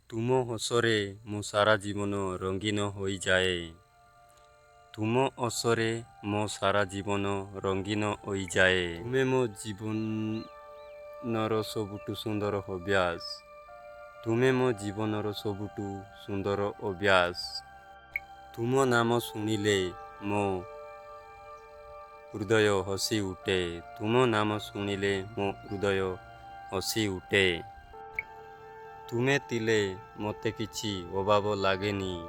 ତୁମ ହସରେ ମୋ ସାରା ଜୀବନ ରଙ୍ଗୀନ ହୋଇଯାଏ। ତୁମ ହସରେ ମୋ ସାରା ଜୀବନ ରଙ୍ଗୀନ ହୋଇଯାଏ। ତୁମେ ମୋ ଜୀବନର ସବୁଠୁ ସୁନ୍ଦର ଅଭ୍ୟାସ। ତୁମେ ମୋ ଜୀବନର ସବୁଠୁ ସୁନ୍ଦର ଅଭ୍ୟାସ। ତୁମ ନାମ ଶୁଣିଲେ ମୋ ହୃଦୟ ହସି ଉଠେ। ତୁମ ନାମ ଶୁଣିଲେ ମୋ ହୃଦୟ ହସି ଉଠେ। ତୁମେ ଥିଲେ ମୋତେ କିଛି ଅଭାବ ଲାଗେନି।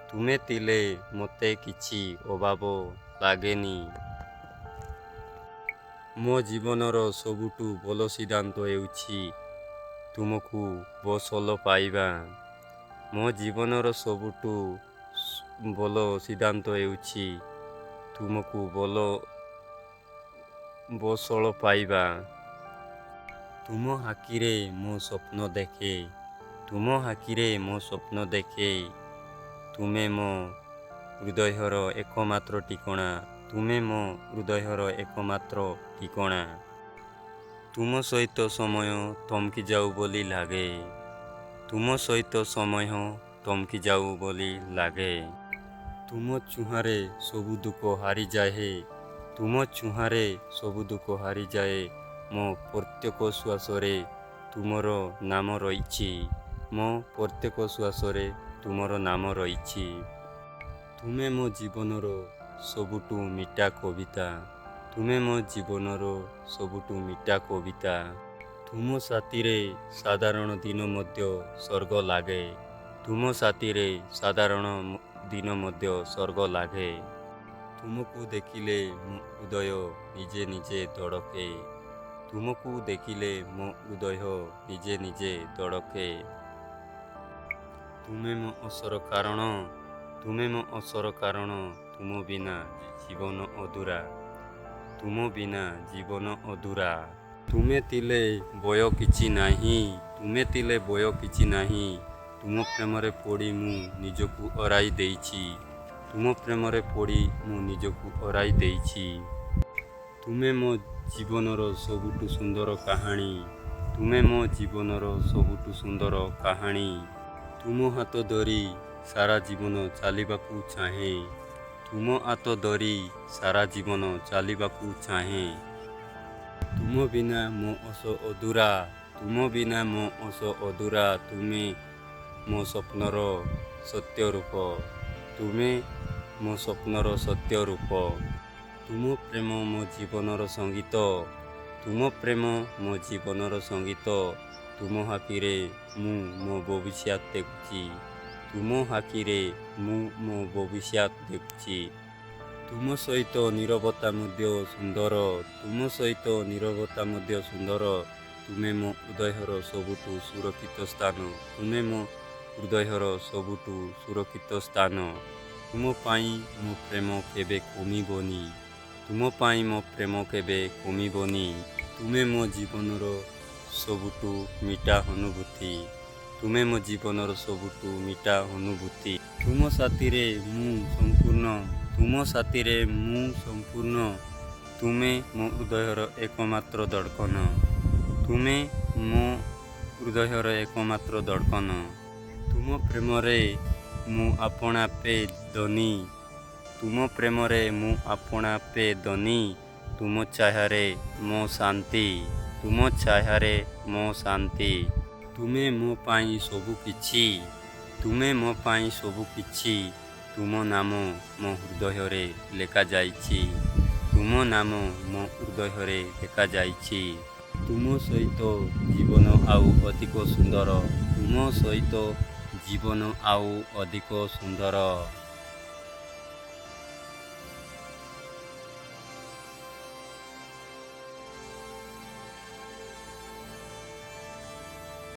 ତୁମେ ଥିଲେ ମୋତେ କିଛି ଅଭାବ ଲାଗେନି। ମୋ ଜୀବନର ସବୁଠୁ ଭଲ ସିଦ୍ଧାନ୍ତ ହେଉଛି ତୁମକୁ ଭଲ ପାଇବା। ମୋ ଜୀବନର ସବୁଠୁ ଭଲ ସିଦ୍ଧାନ୍ତ ହେଉଛି ତୁମକୁ ଭଲ ପାଇବା। ତୁମ ଆଖିରେ ମୁଁ ସ୍ୱପ୍ନ ଦେଖେ। ତୁମ ଆଖିରେ ମୁଁ ସ୍ୱପ୍ନ ଦେଖେ। ତୁମେ ମୋ ହୃଦୟର ଏକମାତ୍ର ଠିକଣା। ତୁମେ ମୋ ହୃଦୟର ଏକମାତ୍ର ଠିକଣା। ତୁମ ସହିତ ସମୟ ଥମକି ଯାଉ ବୋଲି ଲାଗେ। ତୁମ ସହିତ ସମୟ ଥମକି ଯାଉ ବୋଲି ଲାଗେ। ତୁମ ଛୁଆଁରେ ସବୁ ଦୁଃଖ ହାରିଯାଏ। ତୁମ ଛୁଆଁରେ ସବୁ ଦୁଃଖ ହାରିଯାଏ। ମୋ ପ୍ରତ୍ୟେକ ଶ୍ୱାସରେ ତୁମର ନାମ ରହିଛି। ମୋ ପ୍ରତ୍ୟେକ ଶ୍ୱାସରେ ତୁମର ନାମ ରହିଛି। ତୁମେ ମୋ ଜୀବନର ସବୁଠୁ ମିଠା କବିତା। ତୁମେ ମୋ ଜୀବନର ସବୁଠୁ ମିଠା କବିତା। ତୁମ ସାଥିରେ ସାଧାରଣ ଦିନ ମଧ୍ୟ ସ୍ୱର୍ଗ ଲାଗେ। ତୁମ ସାଥିରେ ସାଧାରଣ ଦିନ ମଧ୍ୟ ସ୍ୱର୍ଗ ଲାଗେ। ତୁମକୁ ଦେଖିଲେ ମୋ ହୃଦୟ ନିଜେ ନିଜେ ଧଡ଼କେ। ତୁମକୁ ଦେଖିଲେ ମୋ ହୃଦୟ ନିଜେ ନିଜେ ଧଡ଼କେ। ତୁମେ ମୋ ହସର କାରଣ। ତୁମେ ମୋ ହସର କାରଣ। ତୁମ ବିନା ଜୀବନ ଅଧୁରା। ତୁମ ବିନା ଜୀବନ ଅଧୁରା। ତୁମେ ଥିଲେ ଭୟ କିଛି ନାହିଁ। ତୁମେ ଥିଲେ ଭୟ କିଛି ନାହିଁ। ତୁମ ପ୍ରେମରେ ପଡ଼ି ମୁଁ ନିଜକୁ ହରାଇ ଦେଇଛି। ତୁମ ପ୍ରେମରେ ପଡ଼ି ମୁଁ ନିଜକୁ ହରାଇ ଦେଇଛି। ତୁମେ ମୋ ଜୀବନର ସବୁଠୁ ସୁନ୍ଦର କାହାଣୀ। ତୁମେ ମୋ ଜୀବନର ସବୁଠୁ ସୁନ୍ଦର କାହାଣୀ। ତୁମ ହାତ ଧରି ସାରା ଜୀବନ ଚାଲିବାକୁ ଚାହେଁ। ତୁମ ହାତ ଧରି ସାରା ଜୀବନ ଚାଲିବାକୁ ଚାହେଁ। ତୁମ ବିନା ମୋ ହସ ଅଧୁରା। ତୁମ ବିନା ମୋ ହସ ଅଧୁରା। ତୁମେ ମୋ ସ୍ୱପ୍ନର ସତ୍ୟ ରୂପ। ତୁମେ ମୋ ସ୍ୱପ୍ନର ସତ୍ୟ ରୂପ। ତୁମ ପ୍ରେମ ମୋ ଜୀବନର ସଙ୍ଗୀତ। ତୁମ ପ୍ରେମ ମୋ ଜୀବନର ସଙ୍ଗୀତ। ତୁମ ଆଖିରେ ମୁଁ ମୋ ଭବିଷ୍ୟତ ଦେଖୁଛି। ତୁମ ଆଖିରେ ମୁଁ ମୋ ଭବିଷ୍ୟତ ଦେଖୁଛି। ତୁମ ସହିତ ନୀରବତା ମଧ୍ୟ ସୁନ୍ଦର। ତୁମ ସହିତ ନୀରବତା ମଧ୍ୟ ସୁନ୍ଦର। ତୁମେ ମୋ ହୃଦୟର ସବୁଠୁ ସୁରକ୍ଷିତ ସ୍ଥାନ। ତୁମେ ମୋ ହୃଦୟର ସବୁଠୁ ସୁରକ୍ଷିତ ସ୍ଥାନ। ତୁମ ପାଇଁ ମୋ ପ୍ରେମ କେବେ କମିବନି। ତୁମ ପାଇଁ ମୋ ପ୍ରେମ କେବେ କମିବନି। ତୁମେ ମୋ ଜୀବନର ସବୁଠୁ ମିଠା ଅନୁଭୂତି। ତୁମେ ମୋ ଜୀବନର ସବୁଠୁ ମିଠା ଅନୁଭୂତି। ତୁମ ସାଥିରେ ମୁଁ ସମ୍ପୂର୍ଣ୍ଣ। ତୁମ ସାଥିରେ ମୁଁ ସମ୍ପୂର୍ଣ୍ଣ। ତୁମେ ମୋ ହୃଦୟର ଏକମାତ୍ର ଧଡ଼କନ। ତୁମେ ମୋ ହୃଦୟର ଏକମାତ୍ର ଧଡ଼କନ। ତୁମ ପ୍ରେମରେ ମୁଁ ଆପଣା ପେ ଧନୀ। ତୁମ ପ୍ରେମରେ ମୁଁ ଆପଣା ପେ ଧନୀ। ତୁମ ଛାୟାରେ ମୋ ଶାନ୍ତି। ତୁମ ଛାୟାରେ ମୋ ଶାନ୍ତି। ତୁମେ ମୋ ପାଇଁ ସବୁକିଛି। ତୁମେ ମୋ ପାଇଁ ସବୁକିଛି। ତୁମ ନାମ ମୋ ହୃଦୟରେ ଲେଖାଯାଇଛି। ତୁମ ନାମ ମୋ ହୃଦୟରେ ଲେଖାଯାଇଛି। ତୁମ ସହିତ ଜୀବନ ଆଉ ଅଧିକ ସୁନ୍ଦର। ତୁମ ସହିତ ଜୀବନ ଆଉ ଅଧିକ ସୁନ୍ଦର।